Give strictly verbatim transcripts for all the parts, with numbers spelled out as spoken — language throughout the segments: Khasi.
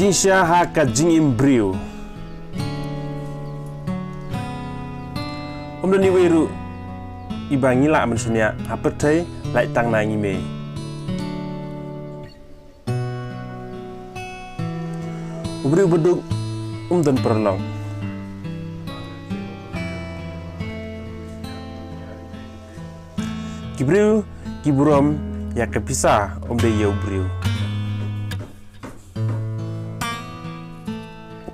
Jingshisha ha ka jingim briew. Um don iwei ruh iba ngi lah ban shaniah ha pyrthei lait tang na ngi mei. U briew baduk um don pyrlong. Ki briew ki burom ïa ka pisa, um dei ïa u briew.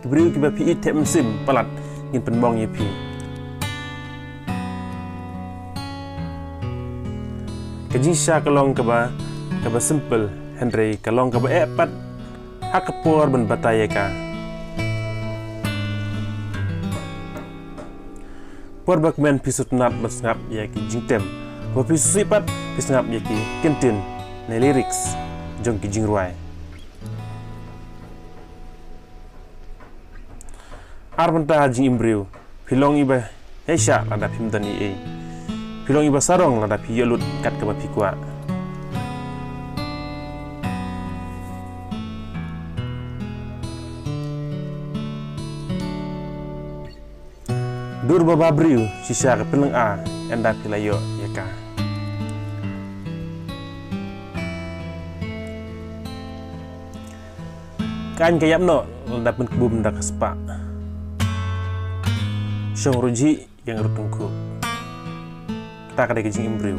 Ki briew kiba phi ïeit thep mynsiem palat ngin pynmong ïa phi. Ka jingshisha ka long kaba, kaba simple, hynrei ka long kaba eh pat ha ka por ban batai ïa ka. Por ba kmen phi sngewtynnat ban sngap ïa ki jingtem, ba phi sngewsih pat phi sngap ïa ki kyntien ne lyrics jong ki jingrwai. Ar bynta ha jingim briew, phi long iba ïaishah lada phim don ei ei. Phi long iba sarong lada phi ïoh lut kat kaba phi kwah. Dur ba ba briew shisha ka pynlynga, ynda phi la ïoh ïa ka. Ka aiñ ka ïap noh lada pynkbum da ka spah. Shong ruh jhieh, ïeng ruh tyngkhuh. Kata ka dei ka jingim briew.